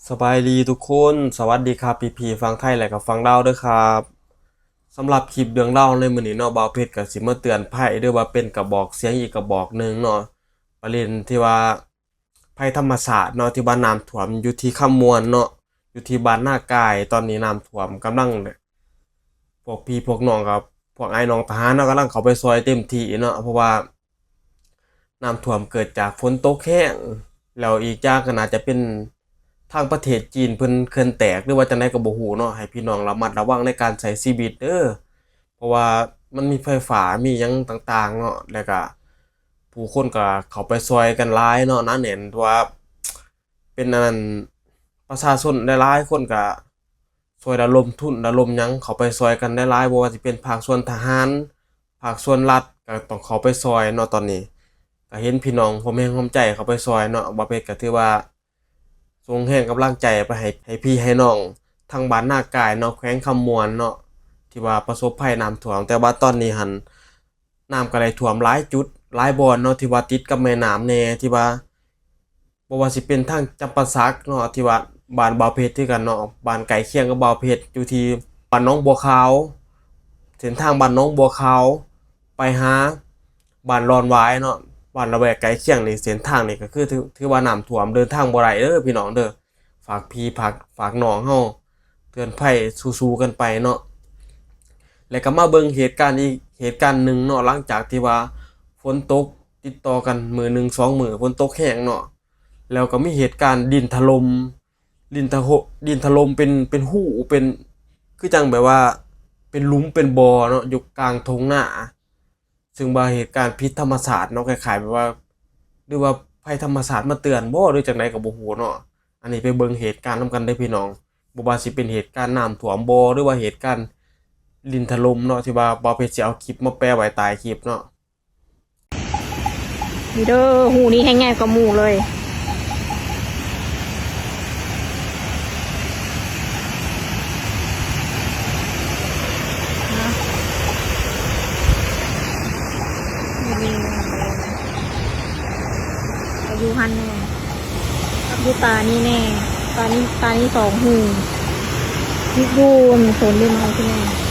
ສະບາຍດີທຸກຄົນ ສະຫວັດດີຄັບພີ່ໆຝັ່ງໄທ ແລະກໍຝັ່ງລາວເດີຄັບ. ສຳລັບຄລິບເລື່ອງລາວໃນມື້ນີ້ເນາະ ບ່າວເພັດກໍຊິມາເຕືອນໄພ ຫຼືວ່າເປັນກະບອກສຽງອີກກະບອກໜຶ່ງເນາະ ປະເດັນທີ່ວ່າໄພທຳມະຊາດເນາະ ທີ່ວ່ານ້ຳຖ້ວມຢູ່ທີ່ຄຳມ່ວນເນາະ ຢູ່ທີ່ບ້ານນາກາຍ ຕອນນີ້ນ້ຳຖ້ວມກຳລັງ ພວກພີ່ພວກນ້ອງກັບພວກອ້າຍນ້ອງທະຫານເນາະ ກຳລັງເຂົ້າໄປຊ່ອຍເຕັມທີ່ເນາະ ເພາະວ່າ ນ້ຳຖ້ວມເກີດຈາກຝົນຕົກແຮງ ແລ້ວອີກຢ່າງກໍໜ້າຈະເປັນທາງປະເທດຈີນເພິ່ນເຂື່ອນແຕກ ຫຼືວ່າຈັ່ງໃດກໍບໍ່ຮູ້ເນາະ ໃຫ້ພີ່ນ້ອງລະມັດລະວັງໃນການໃຊ້ຊີວິດເດີ ເພາະວ່າມັນມີໄຟຟ້າ ມີຫຍັງຕ່າງໆເນາະ ແລ້ວກະຜູ້ຄົນກໍເຂົ້າໄປຊ່ອຍກັນຫຼາຍເນາະ ໜາແໜ້ນ ເພາະວ່າເປັນອັນນັ້ນ ປະຊາຊົນຫຼາຍໆຄົນກໍ ຊ່ວຍລະດົມທຶນລະດົມຫຍັງເຂົ້າໄປຊ່ອຍກັນຫຼາຍໆ ບໍ່ວ່າຊິເປັນພາກສ່ວນທະຫານ ພາກສ່ວນລັດ ກໍຕ້ອງເຂົ້າໄປຊ່ອຍເນາະ ຕອນນີ້ກໍເຫັນພີ່ນ້ອງຮ່ວມແຮງຮ່ວມໃຈເຂົ້າໄປຊ່ອຍເນາະ ບ່າວເພັດກໍຖືວ່າສົ່ງແຮງກຳລັງໃຈໄປໃຫ້ ໃຫ້ພີ່ໃຫ້ນ້ອງທາງບ້ານນາກາຍເນາະ ແຂວງຄຳມ່ວນເນາະ ທີ່ວ່າປະສົບໄພນ້ຳຖ້ວມ ແຕ່ວ່າຕອນນີ້ຫັ້ນ ນ້ຳກໍໄດ້ຖ້ວມຫຼາຍຈຸດຫຼາຍບ່ອນເນາະ ທີ່ວ່າຕິດກັບແມ່ນ້ຳແດ່ ທີ່ວ່າ ບໍ່ວ່າຊິເປັນທາງຈຳປາສັກເນາະ ທີ່ວ່າບ້ານບ່າວເພັດຄືກັນເນາະ ບ້ານໃກ້ຄຽງກັບບ່າວເພັດ ຢູ່ທີ່ບ້ານໜອງບົວຂາວ ເສັ້ນທາງບ້ານໜອງບົວຂາວ ໄປຫາບ້ານດອນຫວາຍເນາະ ບ້ານລະແວກໃກ້ຄຽງນີ້ ເສັ້ນທາງນີ້ກໍຄືຖື ຖືວ່ານ້ຳຖ້ວມ ເດີນທາງບໍ່ໄດ້ເດີພີ່ນ້ອງເດີ ຝາກພີ່ ຝາກ ຝາກນ້ອງເຮົາ ເຕືອນໄພສູ້ໆກັນໄປເນາະ ແລ້ວກໍມາເບິ່ງເຫດການອີກເຫດການໜຶ່ງເນາະ ຫຼັງຈາກທີ່ວ່າຝົນຕົກຕິດຕໍ່ກັນມື້ໜຶ່ງສອງມື້ ຝົນຕົກແຮງເນາະ ແລ້ວກໍມີເຫດການດິນຖະຫຼົ່ມ ດິນຖະ ດິນຖະຫຼົ່ມເປັນ ເປັນຮູ ເປັນ ຄືຈັ່ງແບບວ່າເປັນຫຼຸມເປັນບໍ່ເນາະ ຢູ່ກາງທົ່ງນາ ຊຶ່ງວ່າເຫດການຜິດທຳມະຊາດເນາະ ຄ້າຍໆແບບວ່າ ຫຼືວ່າໄພທຳມະຊາດມາເຕືອນບໍ່ ຫຼືຈັ່ງໃດກໍບໍ່ຮູ້ເນາະ ອັນນີ້ໄປເບິ່ງເຫດການນຳກັນເດີພີ່ນ້ອງ ບໍ່ວ່າຊິເປັນເຫດການນ້ຳຖ້ວມບໍ່ ຫຼືວ່າເຫດການດິນຖະຫຼົ່ມເນາະ ທີ່ວ່າບ່າວເພັດຊິເອົາຄລິບມາແປະໄວ້ໃຕ້ຄລິບເນາະ. ນີ້ເດີ ຮູນີ້ແຮງໃຫຍ່ກວ່າໝູ່ເລີຍ ຢູ່ຫັ້ນແນ່ ຢູ່ຕານີ້ແນ່ ຕານີ້ ຕານີ້ສອງຮູ ຢູ່ ຢູ່ໂຊນນີ້ມາຄືແນ່